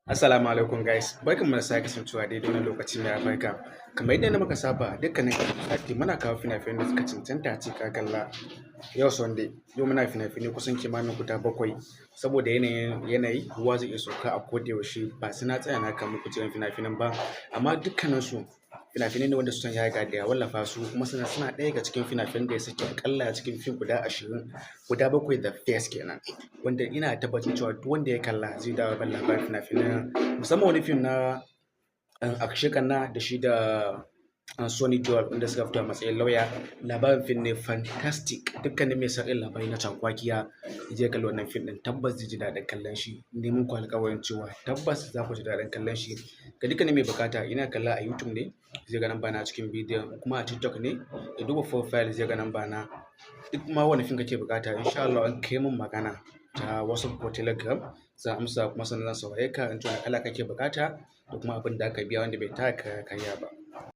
Assalamu alaikum guys, barkanmu da sake kasancewa daidai wannan lokaci mai albarka. Kamar yadda muka saba, dukkanin sati muna kawo fina-finan da suka cancanta a ce ka kalla. Yau Sunday, yau muna fina-finai kusan kimanin guda 7, saboda yanayin yanayi, ruwa zai iya sauka a koda yaushe. Ba sai na tsaya na kawo muku jerin fina-finan ba, amma dukkaninsu fina-finai ne wanda Sultan ya riga da ya wallafa su, kuma suna ɗaya daga cikin fina-finan da ya saki aƙalla a cikin fim guda 20, guda 7 da first kenan, wanda ina tabbacin cewa duk wanda ya kalla zai dawo ban labarin fina-finan, musamman wani fim na Akshay Khanna da shi da Sunny Deol wanda suka fito a matsayin lauya. Labarin fim ne fantastic. Dukkanin mai son irin labari na cakwakiya ya je ya kalli wannan fim ɗin, tabbas zai ji daɗin kallon shi. Ina muku alƙawarin cewa tabbas za ku ji daɗin kallon shi. Ga dukkanin mai buƙata, ina kalla a YouTube ne, zai ga namba na a cikin bidiyon, kuma a TikTok ne, ya duba profile zai ga namba na. Duk ma wani fim kake buƙata, insha Allah in kai mun magana ta WhatsApp ko Telegram, zan amsa, kuma sannan zan saurare ka in ji wane kala kake buƙata da kuma abin da aka biya wanda bai taka kara ya karya ba.